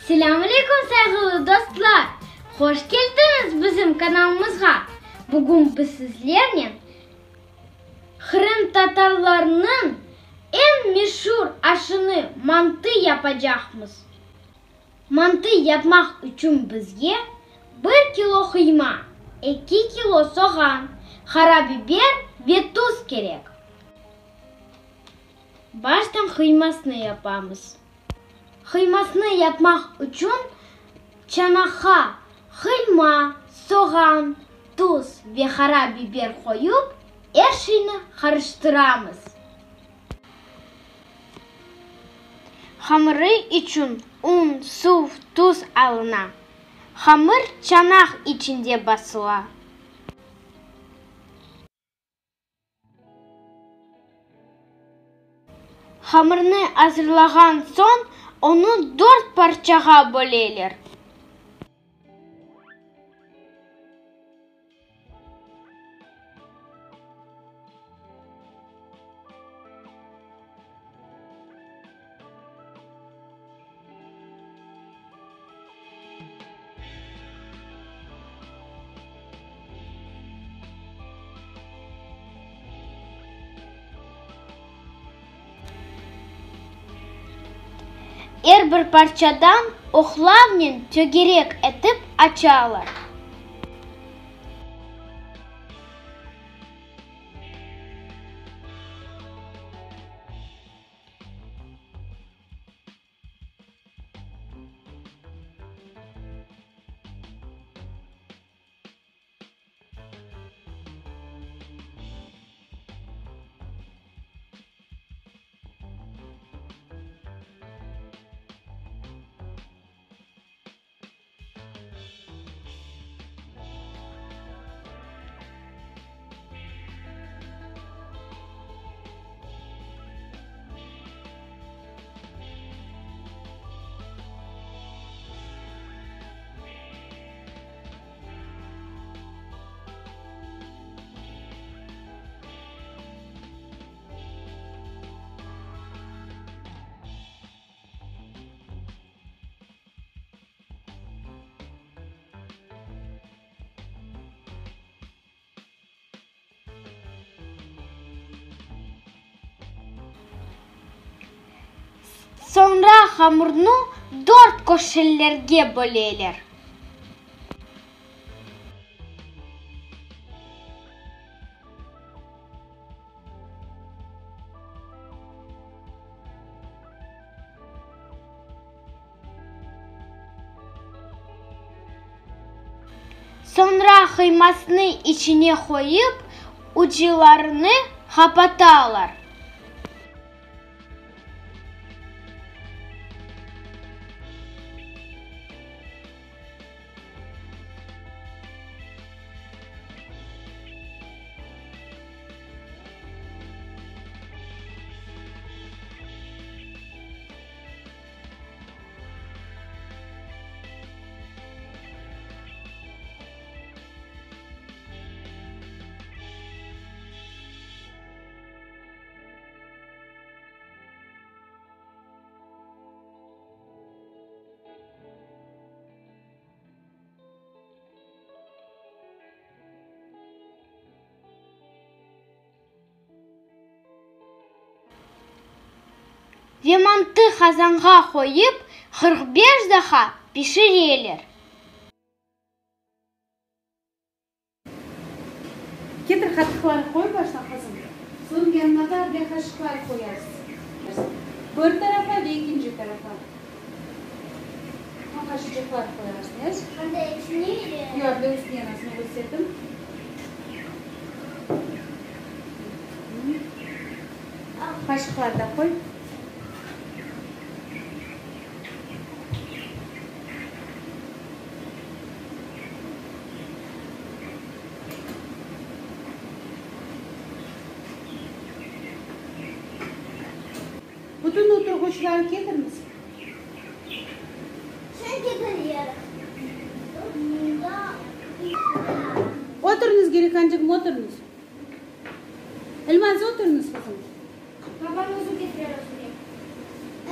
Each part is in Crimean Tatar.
Selâm aleyküm sayğılı dostlar! Hoş keldiñiz bizim kanalımızğa! Bugün biz sizlernen qırımtatarlarnıñ eñ meşur aşını mantı yapacaqmız. Mantı yapmaq içün bizge bir kilo qıyma, eki kilo soğan, qara biber ve tuz kerek. Baştan qıymasını yapamız. Qıymasını yapmaq içün çanaqqa qıyma, soğan, tuz ve qara biber qoyup, er şeyni qarıştıramız. Hamırı içün un, suv, tuz alına. Hamır çanaq içinde basıla. Hamırnı azırlağan soñ, onı dört parçağa böleler. Er bir parçadan oqlavnen tögerek etip açalar. Soñra hamurnı dört köşelerge böleler. Soñra qıymasını içine qoyıp, uclarını qapatalar. Ve mantı qazanğa qoyıp, 45 daqqa pişireler. Ketir qatıqları qoy başla, qızım. Soñ yanına da able qaşıqlar qoyarsız. Bir tarafa ve ekinci tarafa. Soñ qaşıcıqlar qoyarsıñız. Yoq, able üstüne anasını kösterdim. Qaşıqlar da qoy. Bütün oturğıçları ketiriñiz. Oturıñız, Gerikancığım, oturıñız. Elmaz, oturıñız, qızım.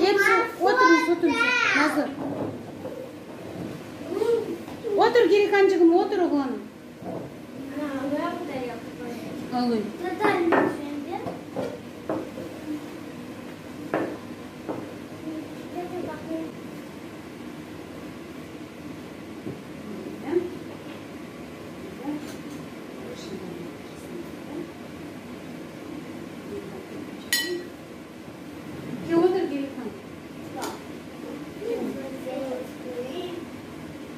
Episi, oturıñız, oturıñız. Nazır. Otur, Gerihançığım, otur, oğlanım. Alıy. Ke, otur, Gerihan.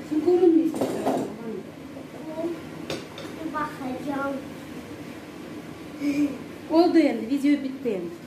Sen körünmeysiñ bu tarafta, oğlanım. Oldı endi, video bitti endi.